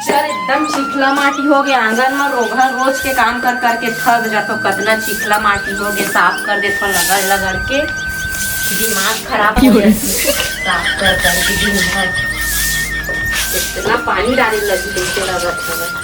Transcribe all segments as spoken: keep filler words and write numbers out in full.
चल, एकदम चिखला माटी हो गया आंगन में। रोगहा रोज के काम कर करके थक जातो। कतना चिखला माटी हो गया, साफ कर देथो लगड़ लगड़ के। दिमाग खराब हो गया साफ कर करके दिन भर। इतना पानी डाले लगी जैसे लगत हवे।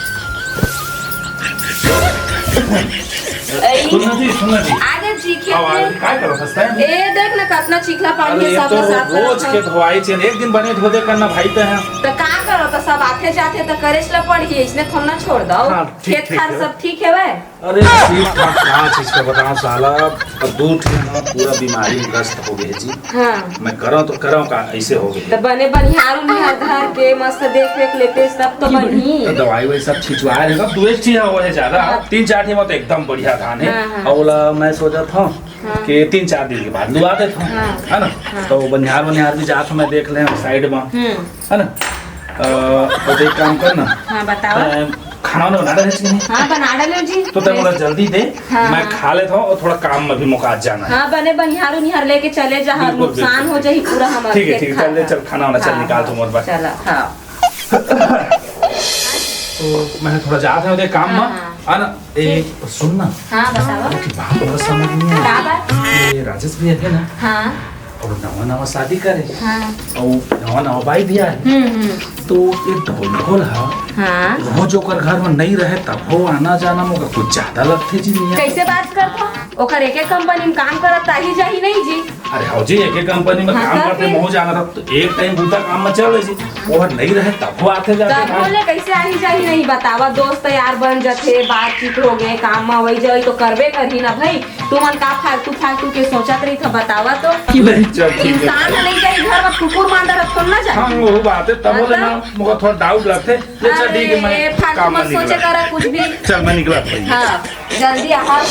ऐ, सुन ना जी, सुन ना जी। आगे जी, खेत आओ, आओ, में। काय करो, सस्ता है? ए, देख ना, कितना चिखला पानी अरे, है, ये सब तो साफ रोज करत के है। धोवाई चेन, एक दिन बने धो दे करना भाई ते हैं। तो का करो, तो सब आथे जाथे तो करेच ला पड़ही, इसने थोड़ा ना छोड़ दो। हाँ, ठीक, खेत ठीक खार है। सब ठीक है वै? अरे, ठीक ठाक का चीज का बताओ साला, अब दो ठे ना पूरा बीमारी में ग्रस्त हो गए जी। हाँ। मैं करो तो करो का, ऐसे हो गए। तो बने बनिहार उनिहार धर के मस्त देख रेख लेते, सब तो बनही। तो दवाई ववाई सब छिंचवाए रहे, सब दो एक चीज हो है ज्यादा, हाँ। तीन चार ठे में तो एकदम बढ़िया धान है। हाँ, हाँ। और ओला मैं सोचत हूँ हाँ। कि तीन चार दिन के बाद लुआ देत हूँ, हाँ। है ना? हाँ। तो बनिहार वनिहार भी जात हूँ मैं देख ले साइड में, हम्म। है ना? अ, तो एक काम कर ना। हाँ, बताओ। अ, खाना वाना बना डाले छी? हाँ, बना डाले जी। तो तै मोला जल्दी दे, हाँ, मैं हाँ। खा लेता हूँ और थोड़ा काम में भी मोकात जाना है। हाँ, बने बनिहार उनिहार लेके चले जा, बिल्कुल, नुकसान बिल्कुल। हो जाही पूरा हमारा ठीक है, खेत ठीक है, चल, खार। चल, खाना वाना चल हाँ, निकाल हाँ, तू मोर पास। चला, हाँ। तो मैं थोड़ा जात हूँ काम हाँ, में, हाँ। है ना? ए, ठीक। सुन ना। हाँ, बताओ। अरे, बात बड़ा समझ नहीं आया। का बात? ये राजेश भैया थे ना? हाँ। और नवा नवा शादी करे। हाँ। और नवा नवा बाई भी आए। हम्म, हम्म। तो ये ढोल ढोल हा। हाँ। रोज ओकर घर में नहीं रहे, तब हो आना जाना में ओकर कुछ ज्यादा लगथे जी मियाँ। कैसे बात करत हो? ओकर एके कंपनी में काम करत, ताही जाही नहीं जी। अरे हौ जी, एके कंपनी में हाँ, काम तब करथे, फिर? महूँ जानत हँव, तो एक टाइम बूता काम में चल रही जी, ओहर नहीं रहे तब वो आथे जाथे तब काम। बोले कैसे आही जाही नहीं बतावा, दोस्त यार बन जथे, बातचीत हो गए, काम में वही जाई तो करबे करही ना भाई। तुमन का फालतू फालतू के सोचत रही था बतावा तो। नहीं, चल ठीक है। इंसान नहीं जाही घर में कुकुर मांदर थोड़ा ना जाही। हाँ, वो बात है, तब हाँ, बोले तब? ना, मुझे थोड़ा डाउट लगथे। ले चल ठीक है, अरे, मैं फालतू काम मत में सोचे निकला। करा कुछ भी। चल मैं निकला भाई। हाँ, जल्दी आ। आओ।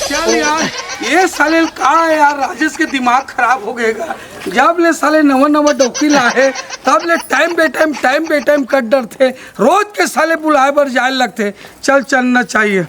चल यार, ये साले का है यार, राजेश के दिमाग खराब हो गएगा। जब ले साले नवा नवा डौकी ला है, तब ले टाइम बे टाइम, टाइम बे टाइम कट डरथे। रोज के साले बुलाए बर जाए लगथे। चल, चलना चाहिए।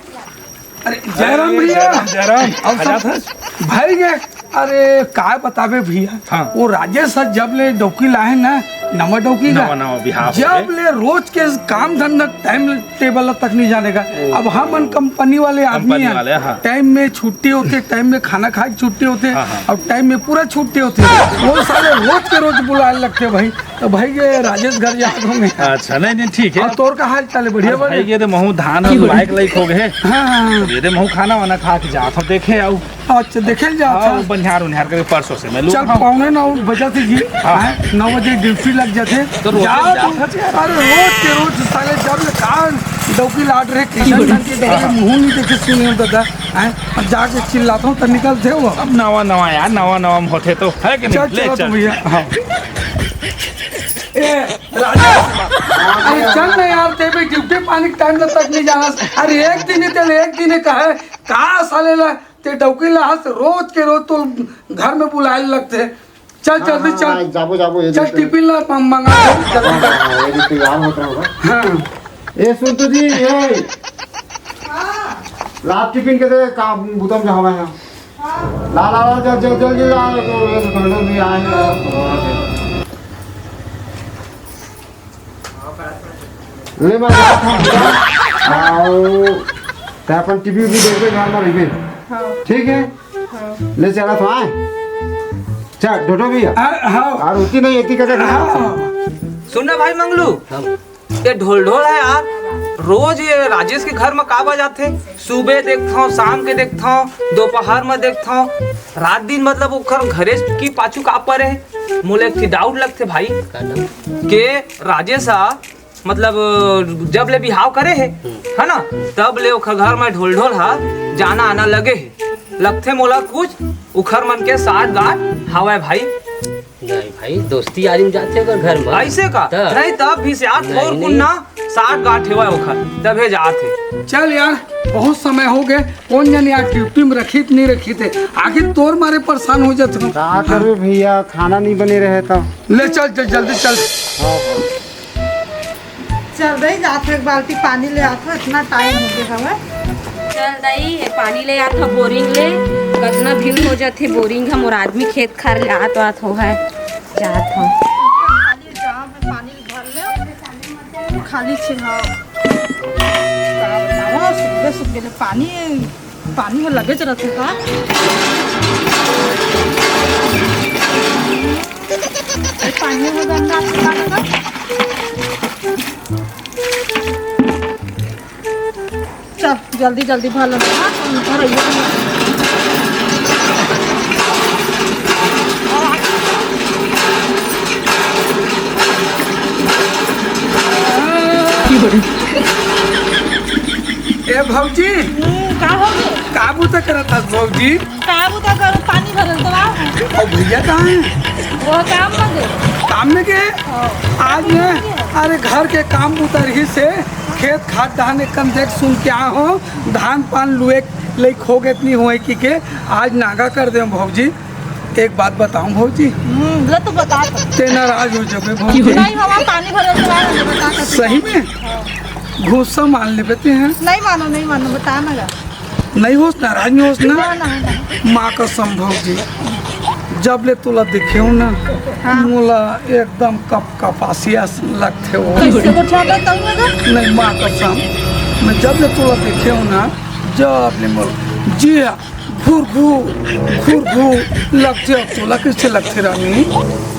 अरे जयराम अरे भैया, जयराम, जयराम। अब आ सब जात हस? भाई ये, अरे काय बताबे भैया, हाँ। वो राजेश सर जब ले डौकी लाहे ना, नवा डौकी का, नवा, नवा बिहाव जब होगे। ले रोज के काम धंधा टाइम टेबल तक नहीं जाने का। ओ। अब हमन कंपनी वाले आदमी कंपनी हैं, वाले, हाँ। टाइम में छुट्टी होथे, टाइम में खाना खाए के छुट्टी होथे, हाँ, हाँ। और टाइम में पूरा छुट्टी होथे। वो साले रोज के रोज बुलाए लगथे भाई। तो भाई ये राजेश घर जात होंगे। अच्छा, नहीं, नहीं, ठीक है। और तोर का हाल चाल है? बढ़िया अरे बा? भाई, ये तो महूँ धान और लुआए के लायक हो गए। हाँ, हाँ, हाँ। ये तो महूँ खाना वाना खा के जात हूँ, देखे आओ। अच्छा, देखे ले जात आओ, हूँ। बनिहार उनिहार करके परसों से मैं चल, लुआ हूँ। पौने नौ बजे थे जी। हाँ। हैं? नौ बजे ड्यूटी लग जाते। तो रोज जा जात तू। हूँ यार। अरे रोज के रोज साले जब ले कान डौकी लाट रहे, किशन खान की डौकी हाँ। मुँह नहीं देखे सुने हो दादा। हैं? अब जाके चिल्लाता हूँ तो निकलते हो। अब नवा नवा यार, नवा नवा में होते तो है कि नहीं? चल, ले चलो चल। तो भैया। हाँ। ए, राजा, अरे चल ना यार, ते भी ड्यूटी पानी के टाइम तक नहीं जाना। अरे एक दिन ही तेरे, एक दिन ही कहे, का साले ला, ते डौकी ला हस, रोज के रोज तो घर में बुलाए लगथे। चल, हाँ, जल्दी हाँ, चल। हाँ, जाबो, जाबो, ये चल, जल्दी। टिफिन ला, म-, मंगा दे, जल्दी हाँ, कर। हाँ, ये भी तैयार होत रहो। हाँ। ए, सुन तो जी, ए। ला टिफिन के दे, काम बुतम जो हमारे यहाँ। ला, ला, ला, जल्दी, जल्दी, जल्दी ला, तो ये तो ठंडा भी आए हैं। ले, मैं जात हूँ। आओ, ते अपन टीवी भी देखबे, घर में रहिबे। हाँ। ठीक है? हाँ। ले, चला तो आए। चल, डोडो भैया। हाँ, हाँ। और होती नहीं, इतनी कदर हाँ। सुन ना भाई मंगलू। हाँ। ये ढोल ढोल है यार, रोज ये राजेश के घर में का बजाथे? सुबह देखथव, शाम के देखथव, दोपहर में देखथव, रात दिन मतलब ओकर घरे की पाछू का परे है। मोला एक ठी डाउट लगथे भाई का डाउट? के राजेश हा मतलब जब ले बिहाव करे है, हम्म। है ना, तब ले ओकर घर में ढोल ढोल हा जाना आना लगे है। लगथे मोला कुछ उखर मन के साथ गांठ हवय भाई। नहीं भाई, दोस्ती यारी में जाथे ओकर घर में। ऐसे का? त नहीं, तब भी से यार नहीं, थोर नहीं। कुन ना साठ गांठ हेवय ओखर, तभे जात हे। चल यार, बहुत समय हो गए, कौन जाने यार ड्यूटी में रखी त नहीं रखी थे, आखिर तोर मारे परेशान हो जाते हो। का करबे भैया, खाना नहीं बने रहे तो। ले चल, चल, जल्दी चल। हाँ, हाँ। चल दई, जात हो एक बाल्टी पानी ले आत हो, इतना टाइम हो गया हवे। चल दई, ये पानी ले आत हो बोरिंग ले, कतना भीड़ हो जाथे बोरिंग ह, मोर आदमी खेत खार ले आत आत हो है, जात हो। खाली ड्राम में पानी भर ले। खाली छिन हो। का बतावं, सुबह सुबह ले पानी, पानी ह लगेच रथे का? ए, पानी ह गंदा का लगा? चल, जल्दी जल्दी भर लो ना, हम घर आइए। ए भौजी, हम्म, का हो गए? का बूता करत हस भौजी? का बूता करूँ, पानी भरल तो आओ। और भैया कहाँ है? वो काम में गए। काम में गए? हाँ। आज मैं, अरे, घर के काम बूता रहिसे, खेत खार धान एकन देख सुन के आए हों, धान पान लुए लइक हो गए इतनी होए कि के, आज नागा कर दे भौजी। एक बात बताऊं भौजी, हम्म, ले तो बता तो। ते नाराज हो जाबे भौजी। नहीं, हवा पानी भरल तो आ, बता तो। सही में? हाँ। गुस्सा मान लेबे ते हैं। नहीं मानो, नहीं मानो, बता ना गा। नहीं होस, नाराज नहीं होस ना? ना, ना, ना। माँ कसम भौजी, जब ले तोला देखे हूँ ना, हाँ। मोला एकदम कप कपासिया लगथे हो। कैसे गोठियाबे तब ना गा? नहीं, माँ कसम, मैं जब ले तोला देखे हूँ ना, जब ले मोला जी घुर घुर, घुर घुर लगथे। अब तोला कैसे लगथे रानी?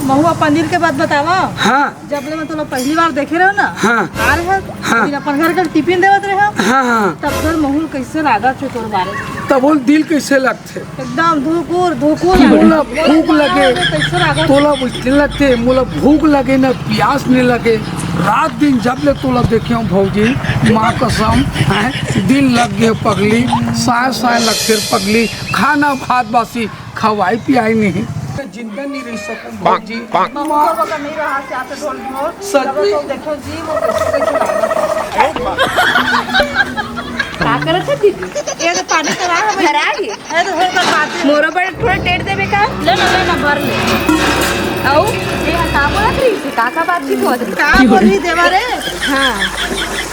महू अपन दिल के बात बतावा। हाँ। जब ले मैं तोला पहली बार देखे रहो ना, हाँ। आ रहे हो, हाँ। फिर अपन घर के टिफिन देवत रहे हो, हाँ, हाँ। तब तोर महू ल कैसे लागत हे तोर बारे में? तब वो दिल कैसे लगथे? एकदम धुकुर, धुकुर मोला लागत। भूख लगे, कैसे लागत? तोला बुझते लगथे, मोला भूख लगे ना प्यास नहीं लगे। रात दिन जब ले तोला देखे हूँ भौजी, माँ कसम, हैं, दिल लग गए पगली, साय साय लगथे पगली, खाना भात बासी, खवाई पियाई नहीं। जिंदा नहीं रह सकूं भौजी। महू बाबा का नहीं रहा से आते ढोल ढोल। सच में? तो देखो जी, वो कैसे कैसे लागत हे। का करत है दीदी? ये तो पानी तो रहा है भैया। भरा गई? अरे तो होकर बात है। मोरो बर थोड़ा टेढ़ देबे का? ले ना, ले ना, भर ले। आऊ? ये का बोलत रही? का, का बातचीत होत रही? का बोली देवा रे? हाँ।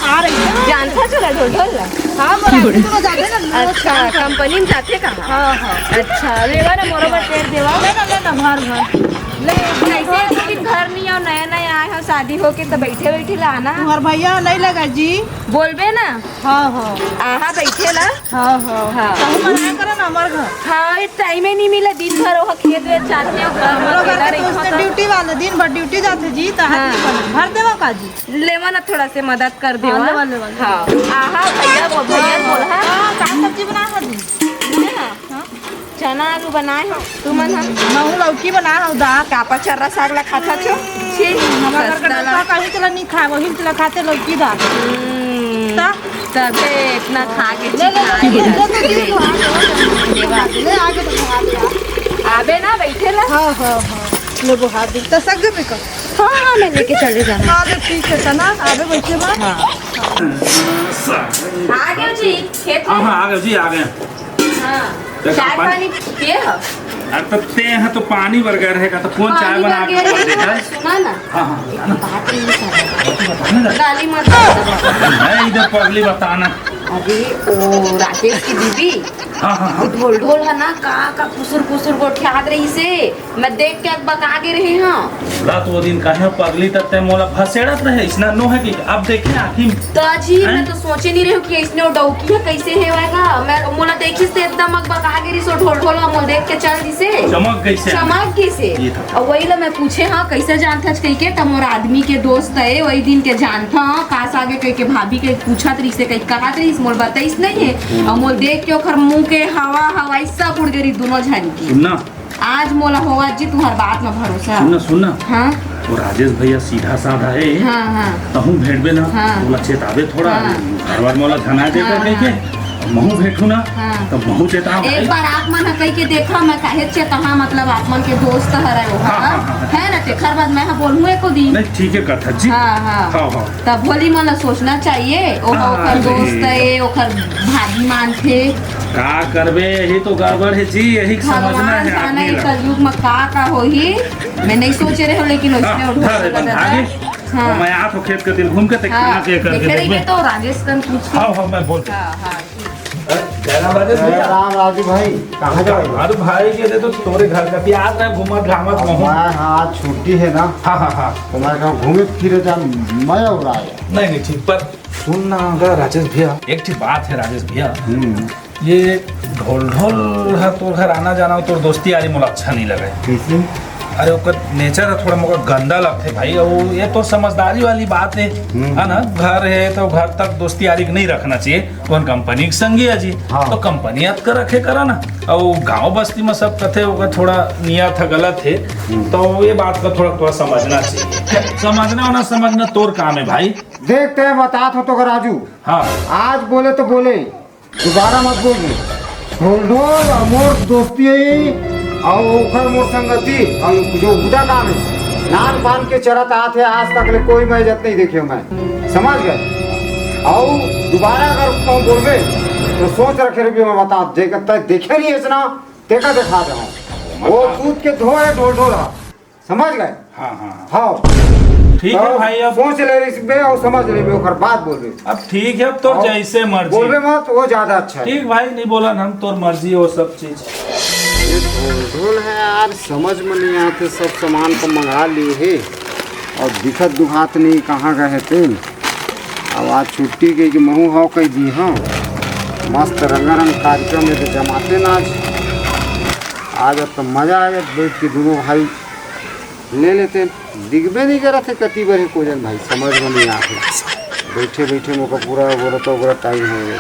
आ रही है। जानता चला ढोल ढोल ला। हाँ, मोर आदमी तो जाते ना, मोर अच्छा, काम। कंपनी में जाते का? हाँ, हाँ। अच्छा, लेवा ना, मोरो बर टेढ़ देवा। ले ना, ले ना, भर, भर। ले, कैसे एक दिन घर नहीं आओ, नया नया आए हो, शादी होके तो बैठे बैठे लाना। तुम्हार भैया नहीं लगा जी। बोलबे ना। हाँ, हाँ। आहा, बैठे ला। हाँ, हाँ। हाँ। कहूँ मना करे ना हमार घर। हाँ, ये टाइम ही नहीं मिला, दिन भर वो खेत वेत जाते हो, घर में हमरो घर अकेला के रही तो हो उसने तो। ड्यूटी वाले दिन भर ड्यूटी जाते जी, तो हाथ हाँ। नहीं बने। भर देवा का जी? लेवा ना, थोड़ा से मदद कर देवा। हाँ, लेवा, लेवा, लेवा। हाँ। आहा, भैया, वो भैया बोल, हाँ। हाँ, का सब्जी बना है जी? हाँ। हाँ। चना आलू बनाए हो तुमन ह? महू लौकी बनाए हो दाल। का पचर्रा साग ला खाता छो? छी, हमार घर का सस्ता ला। लड़का कहीं चला नहीं खाए, वही चला खाते लौकी दाल। हम्म, ता? तबे इतना खा के ले, ले, ले, चिढ़ा ले, ले, ले, ले, ले, ले, आगे बढ़ा दे। आबे ना, बैठे ला। हाँ, हाँ, हाँ। ले, वो हाथ दे। तो सग में कर। हाँ, हाँ, मैं लेके चले जाना। हाँ, तो ठीक है, तना, आबे बैठे बा। हाँ। आ गए जी, खेत हाँ, में। हाँ, आ गए जी, आ गए। हाँ, तो चाय अपन पानी पिए हो? अरे तो ते यहाँ तो पानी बरगर है का, तो कौन चाय पानी बना के बरगर दे है, है? सुना ना। हाँ, हाँ, बता ना। बात नहीं कर। बता ना जरा। गाली मत दे। मैं इधर पगली बताना। अरे, ओ राजेश की बीबी, हाँ, हाँ, हाँ। ढोल ढोल है ना, का, का फुसुर फुसुर गोठियात रही से। मैं देख के बका गे रहे हाँ। रात वो दिन कहे पगली तब ते मोला भसेड़त रहे, इसना नो है कि अब देखे आखिर। दाजी, हैं? मैं तो सोचे नहीं रहे हूँ कि इसने वो डौकी है, कैसे है वाएगा। मैं मोला देखिस ते एकदम अक बका गे रही सो ढोल ढोल मोला देख के चल दिसे। चमक गई से। चमक गई से। ये तो। और वही ला मैं पूछे हाँ, कैसे जानत हच कही के, त मोर आदमी के दोस्त है, वही दिन के जानत हाँ, कास आगे कही के भाभी के पूछत रही से, कही कहत रही, मोला बताइस नहीं है। हम्म। और मोला देख के ओखर मुंह के हवा, हवाई सब उड़ गई दोनों झन की। सुन ना, आज मोला होवत जी तुहर बात में भरोसा। सुन ना, सुन ना। हाँ। वो राजेश भैया सीधा साधा है। हाँ, हाँ। तहूँ भेंटबे ना, हाँ। मोला चेताबे थोड़ा, हाँ। हर बार मोला झना दे हाँ, कर कह के, हाँ। महूँ भेंटू ना, हाँ। तो महूँ चेता एक भाई। बार आप मन ह कह के देखा, मैं काहे चेता, मतलब आप मन के दोस्त हरे वो, हाँ, हाँ, हाँ, हाँ। है ना, तेखर बाद मैं ह बोलूँ एको दिन। नहीं, ठीक है कथा जी। हाँ, हाँ। हाँ, हाँ। तब भोली मन ला सोचना चाहिए, ओ हाँ, ओकर अरे। दोस्त है, ओकर भाभी मानथे। का करबे, यही तो गड़बड़ है जी, यही समझना भगवान है जाने आदमी ला। कलयुग में का का होही, मैं नहीं सोचे रहे हूँ, लेकिन हाँ, उसने उठा हाँ, रे, बंधा है। हाँ। तो मैं आप खेत के दिन घूम के ते हाँ, खाना के करके देखे रहिबे देखबे। तो राजेश कन पूछ के। हाँ, हाँ, मैं बोल हाँ, हाँ, ठीक। जय राम राजेश भैया। राम राजू भाई, कहाँ जाओ? अरे भाई, ये दे तो तोरे घर का प्याज है, घूमत घामत महूँ। हाँ, हाँ, आज छुट्टी है ना। हाँ, हाँ, हाँ। तो मैं कहा घूमे फिरे जा, मजा उड़ा है। नहीं, नहीं, ठीक, पर सुन ना, अगर राजेश भैया, एक ठीक बात है राजेश भैया। हम्म। ये ढोल ढोल है, तोर घर आना जाना, तोर दोस्ती यारी मोला अच्छा नहीं लगे। कैसे? अरे, ओकर नेचर ह थोड़ा मोला गंदा लगथे भाई। अउ ये तो समझदारी वाली बात है, हम्म। है ना? घर है तो घर तक दोस्ती यारी के नहीं रखना चाहिए। कौन कंपनी के संगी है जी? हाँ। तो कंपनी अतका रखे करा ना। अउ गांव बस्ती में सब कथे ओकर थोड़ा नियत है, गलत है। हम्म। तो ये बात का थोड़ा, थोड़ा समझना चाहिए। समझना ना समझना तोर काम है भाई। देख, तैं बतात हो तो राजू। हाँ। आज बोले तो बोले, दोबारा मत बोलबे। ढोल ढोल अउ मोर दोस्ती है, अउ ओकर मोर संगति, अउ जो बुता काम है, नान पान के चलत आत है, आज तक ले कोई मैं इज्जत नहीं देखे मैं, समझ गए? अउ दोबारा अगर कहूँ बोलबे, तो सोच रखे रहिबे, मैं बता, जेकर तैं देखे नहीं है ना, तेका दिखा दे। वो दूध के धो है ढोल ढोल है। समझ गए? हाँ, हाँ, हाँ। हाँ। ठीक है तो भाई, अब सोच ले इसमें और समझ ले, ओकर बाद बोलबे। अब ठीक है, अब तोर और जैसे मर्जी। बोलबे मत, वो ज्यादा अच्छा है। ठीक भाई, नहीं बोला ना हम, तोर मर्जी वो सब चीज। ये ढोल ढोल है यार, समझ में नहीं आते, सब सामान तो मंगा लिए है और दिखत दुखात नहीं कहाँ गए थे। अब आज छुट्टी के कि महू हव कह दी, हाँ, मस्त रंगारंग कार्यक्रम में तो जमाते ना आज। आज तो मजा आ जात बैठ के दोनों भाई ले लेते। दिखबे नहीं करत हे कति बर हे कोजन भाई, समझ में नहीं आत हे। बैठे बैठे मोका पूरा गोरत गोरत टाइम हो गया।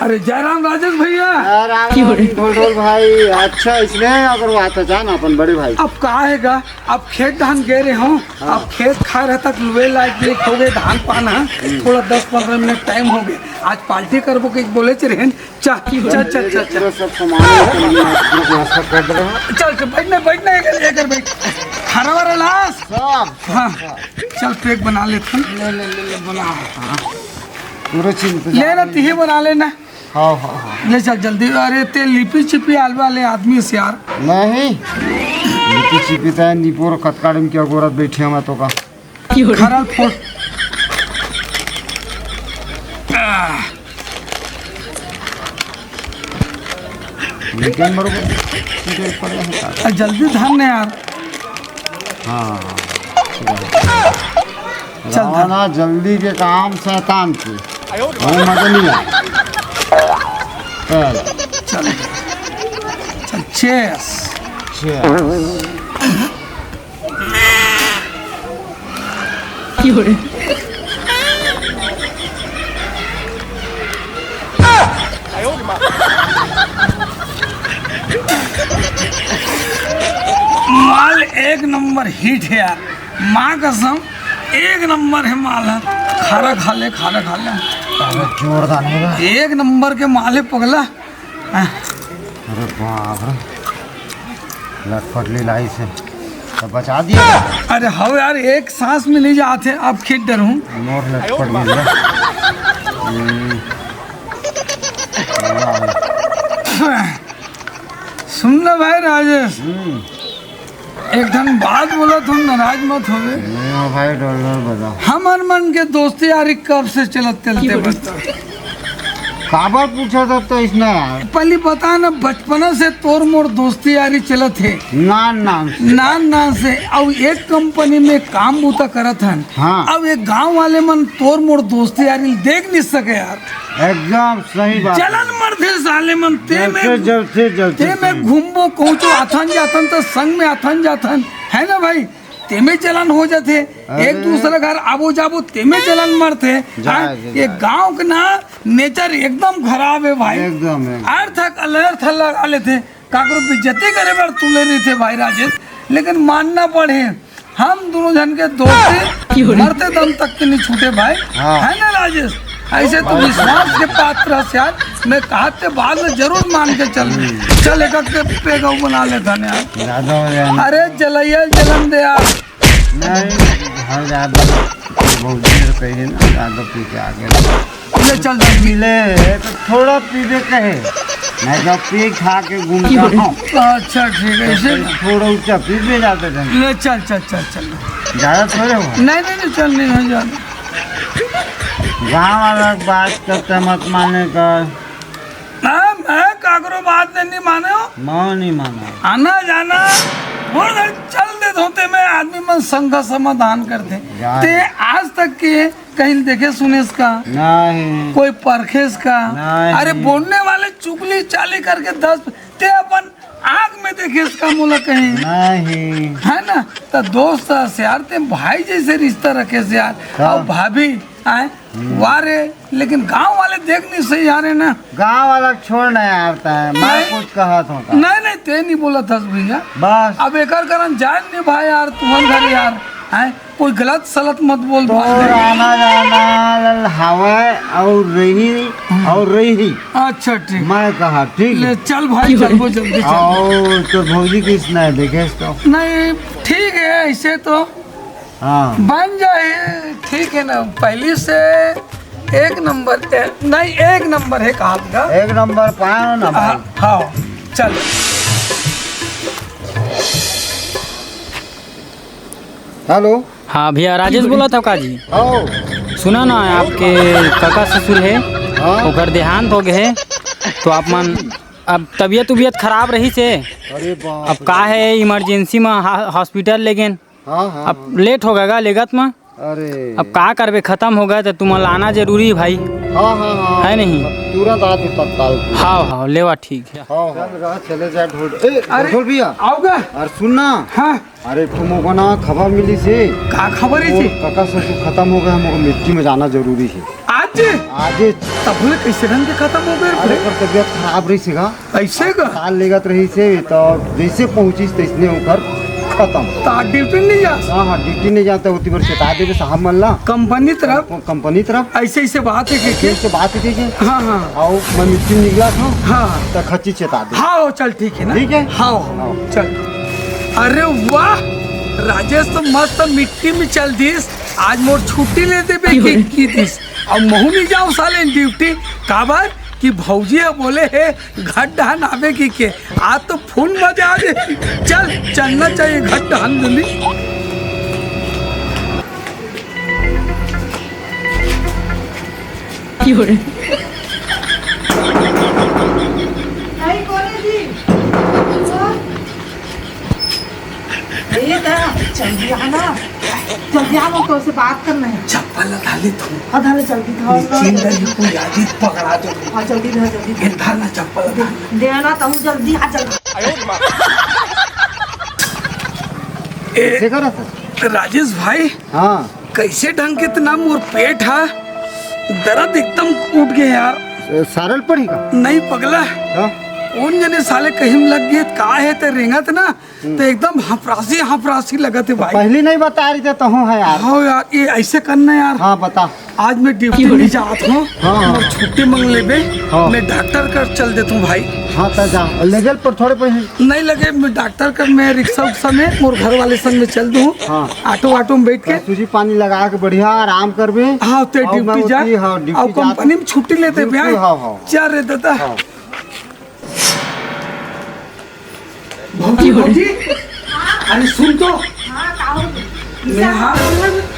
अरे जयराम राजेश भैया। राम राम ढोल ढोल भाई। अच्छा, इसने अगर वो आता जा ना अपन बड़े भाई। अब का है गा, अब खेत धान गे रहे हो, हाँ। अब खेत खार तक लुए लायक नहीं हो गए, धान पाना, हम्म। थोड़ा दस पन्द्रह मिनट टाइम हो गए, आज पार्टी करबो के बोले चे रहन। चल, चल, चल, चल, चल। पूरा सब सामान है, तो मैंने पूरा व्यवस्था कर दे रहा हूँ। चल, चल, बैठ ना, बैठ ना, एकर, एकर बैठ। खाना वाना लास? सब, सब, हाँ। सब। चल, पैक बना लेते हैं। ले, ले, ले, ले, बना। हाँ। पूरा चिंता ले ना, तिही बना लेना। हाँ, हाँ, हाँ। ले चल जल्दी। अरे, ते लिपि चिपि आलवा ले आदमी से यार। नहीं। लिपि चिपि तो है, निपोर कतकाड़ी में क्या गोरत बैठे हैं मैं तो का। खरल फोड़। आह। वीकेंड बरोबर कीधर पड़े हैं का? आ, जल्दी धर ने यार। हाँ, हाँ, हाँ। चल, धर। रवाना जल्दी के काम शैतान के। वो मजा नहीं आया। चल। चल। चल, cheers। Cheers। माल एक नंबर हिट है यार, माँ कसम, एक नंबर है माल है। खारा खा ले, खारा खा ले। अरे जोरदार है। एक नंबर के माल है पगला। अरे बाप रे, लटपट लीलाइस हे, तो बचा दिया। अरे हव यार, एक सांस में नहीं जात हे, अब खेत डर हूँ। मोर लटपट लीला। हम्म। सुन ना भाई राजेश, हम्म। एक ठन बात बोलत हूँ, नाराज मत होवे। नहीं हो भाई, डर डर बता। हमर मन के दोस्ती यारी कब से चलत चलते बता? काबर पूछत हस तो इसने यार? पहली बता ना, बचपना से तोर मोर दोस्ती यारी चलत हे। नान नान से। नान नान से। अउ एक कंपनी में काम बूता करत हन। हाँ। अब एक गांव वाले मन तोर मोर दोस्ती यारी देख नहीं सके यार। एकदम सही बात। जलन मरथे साले मन, ते जलते, में, जलते, जलते ते में संग। घूमबो, कहूँ तो आथन जाथन, तो संग में आथन जाथन, है ना भाई? ते में जलन हो जाथे। अरे। एक दूसरा घर आबो जाबो, ते में जलन मरथे। जा, हाँ, जा, ये जा। गांव के ना नेचर एकदम खराब है भाई। एकदम, एकदम। अर्थ अनर्थ लगा लेथे। काकरो बेइज्जती करे बर तुले रहिथे भाई राजेश, लेकिन मानना पड़े, हम दोनों झन के दोस्ती मरते दम तक के नहीं छूटे भाई। हाँ। है ना राजेश? ऐसे तो विश्वास के पात्र हस यार। मैं कहा ते बाद में जरूर मान के चल। हम्म। चल, एक के पेगऊ बना लेथन यार। ज्यादा हो जाए। अरे जलैया जलन दे यार। नहीं, हाँ यार, बहुत देर कही ना, ज्यादा पी के आ गया। ले चल जल्दी। ले, तो थोड़ा पीबे कहे, मैं तो पी खा के घूमता हूँ। अच्छा, ठीक है, इसे थोड़ा ऊंचा पीबे जाते थे। ले चल, चल, चल, चल। ज्यादा थोड़े हुआ। नहीं, नहीं, नहीं, चल, नहीं हो जाता। गाँव वाला बात करते मत माने कर। काकरो बात नहीं माने हो। मां नहीं माना। आना जाना, वो चल देत होते में आदमी मन संघा समाधान करते। जान। ते आज तक के कहीं देखे सुनेस का? नहीं। कोई परखेस का? नहीं। अरे, बोलने वाले चुगली चाली करके दस, ते अपन आंख में देखेस का मोला कहीं? नहीं। है ना? तो दोस्त से यार, ते भाई जैसे रिश्ता रखेस यार। हाँ। और भाभी, आए, हम्म। वारे, लेकिन गांव वाले देख नहीं सही यार, है ना? गांव वाला छोड़ ना यार, तैं, मैं नहीं। कुछ कहत हों का? नहीं, नहीं, ते नहीं बोलत हस भैया। बस। अब एकर कारण जान नहीं भाई यार, तुमन घर यार, हैं? कोई गलत सलत मत बोल तो भाई। आना जाना ल-, हवय और रही, हम्म। और रही। अच्छा, ठीक। मैं कहा, ठीक ले, है। चल भाई, चल, वो जल्दी चल। और तो भौजी किस नहीं देखे तो? नहीं, ठीक है, ऐसे तो हाँ। बन जाए, ठीक है ना, पहली से एक नंबर, ए, नहीं, एक नंबर है काम का। एक नंबर पायो ना हाँ, भाई। हाँ, चल। हेलो। हाँ भैया, राजेश बोलत हव का जी? हाँ। सुना ना, आपके काका ससुर हे, हाँ। ओकर देहांत हो गए हे, तो आप मन अब तबीयत उबियत खराब रहिस हे। अरे बाप अब रे। का हे, इमरजेंसी में हा-, हॉस्पिटल ले गेन। हाँ, हाँ, अब हाँ। लेट हो गया गा लेगत में। अरे। अब का करबे, खतम हो गया तो तुमन ला आना जरूरी हे भाई। हाँ, हाँ, हाँ। है नहीं? तुरंत आ तू तत्काल। हाँ, हाँ, लेवा ठीक है। हाँ, हाँ। चल रहा, चले जा ढोल। ए, अरे, ढोल भैया। आओ गा। अरे सुन ना। हाँ। अरे तुम को ना खबर मिलिस हे। का खबर हे जी? काका ससुर खतम हो गए, हमको मिट्टी में जाना जरूरी हे। आज? आज। तब बोले कैसे ढंग के खतम हो गए अरे रे? पर तबीयत खराब रहिस हे गा। ऐसे का? अस्पताल लेगत रहिस हे, तो जैसे पहुंचिस तैसने ओकर खतम। तो आज ड्यूटी नहीं जा? हाँ, हाँ, ड्यूटी नहीं जाता, होती बार चेता देबे साहब मन ला। कंपनी तरफ? कंपनी तरफ। ऐसे, ऐसे बात हे कि, ऐसे, ऐसे बात हे कि। हाँ, हाँ। आओ, मैं मिट्टी निकला था। हाँ। तो खच्ची चेता दे। हाँ, चल ठीक है ना? ठीक है? हाँ, हाँ, हाँ। चल। अरे वाह, राजेश तो मस्त मिट्टी में चल दिस। आज मोर छुट्टी ले देबे कि, की दिस। अब महू नहीं जाओ साले ड्यूटी। काबर कि भौजी ह बोले हे घर डहन आबे कि के। आज तो फुल मजा आ जाए। चल, चलना चाहिए घर डहन जल्दी। भाई, कौन है जी? ए, दा, जल्दी आना, जल्दी आना, तो से बात करना है। चप्पल उठा ले तू। हाँ, धर ले जल्दी, धर, नीचे धर। अंदर ही कोई आ जी, पकड़ा दो। हाँ, जल्दी धर, जल्दी धर। ये धर ना चप्पल उठा। दे ना, तू जल्दी आ, जल्दी। ए, कैसे करा था? राजेश भाई, हाँ। कैसे ढंग के इतना मोर पेट हा, दर्द एकदम उठ गया यार। ए, सारल पड़ी का? नहीं पगला, हाँ? कौन जने साले कहीं लग गए, का है ते रेंगत ना, हम्म। तो एकदम हफरासी, हफरासी लगत हे भाई। पहली नहीं बता रही थे, तहूँ है यार। हाँ यार, ये ऐसे करना यार। हाँ, बता। आज मैं ड्यूटी नहीं जात हूँ, हाँ, हाँ। मोर छुट्टी मांग लेबे, हाँ। मैं डॉक्टर कर चल देता हूँ भाई। हाँ, तो जा, ले गल पर थोड़े पैसे। नहीं लगे, मैं डॉक्टर कर, मैं रिक्शा उक्सा में, मोर घर वाले संग में चल दूँ, हाँ। ऑटो वाटो में बैठ के। तो सूजी पानी लगा के बढ़िया आराम करबे। हाँ, ते और मैं ड्यूटी जा, उठी, हाँ, ड्यूटी और जा कंपनी तो में छुट्टी लेते बिल्कुल, भाई। हाँ, हाँ। जा रे दादा। हाँ। भौजी, भौजी, अरे सुन तो। हाँ, का हो? मैं हाँ,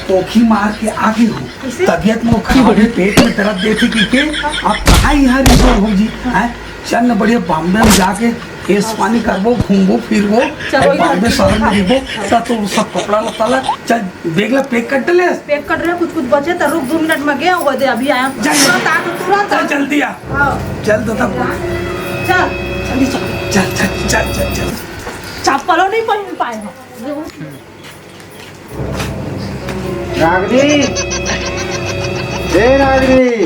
पोखी मार के आ गई हूँ। कैसे? तबीयत मोर खराब है, पेट में दर्द देथे कि के, आप कहाँ यहाँ रहिबो भौजी? हैं? चल न बढ़िया बॉम्बे में जाके केस पानी करबो, घूमबो, फिरबो, चलो, और बॉम्बे ठीक शहर में है। रहिबो, त तो सब कपड़ा लत्ता ला, चल, बैग ला पैक कर डले। पैक कर रहे, कुछ कुछ बचे त रुक, दो मिनट में गया हुआ दे, अभी आया। जा, जा। तुरंत आ, तू तुरंत आ। चल, जल्दी आ। हाँ। चल, दादा। चल, जल्दी चल। चल, चल, चल, चल, चल। चप्पलों नहीं पहन पाए हैं। रागनी, ए रागनी,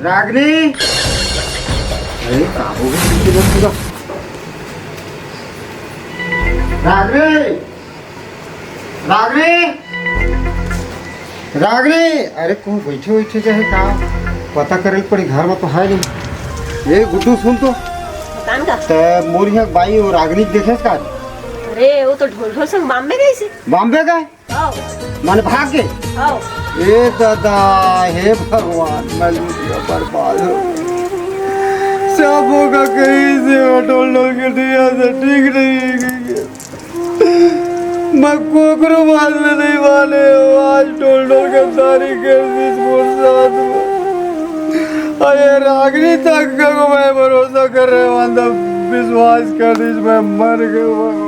रागनी, अरे, का हो गया? रागनी, रागनी, रागनी, अरे, कहूँ बैठे बैठे जाहे का? पता करे पड़ी, घर में तो है नहीं। ए गुड्डू, सुन तो। बतान का? त मोर यहाँ बाई और रागनी के देखे का? अरे, वो तो ढोल ढोल संग बॉम्बे गई सी। बॉम्बे गए? आओ। मन भाग गए? आओ। ए दादा, हे भगवान, मैं लूटिया बर्बाद हो। सब होगा कहीं से, ढोल ढोल के दिया से ठीक नहीं है। मैं कोकरो बात में नहीं माने हो, आज ढोल ढोल के तारी कर दी मोर साथ में। अरे रागनी तक को मैं भरोसा कर रहे हूँ, अंदर विश्वास कर दीस, मैं मर गया।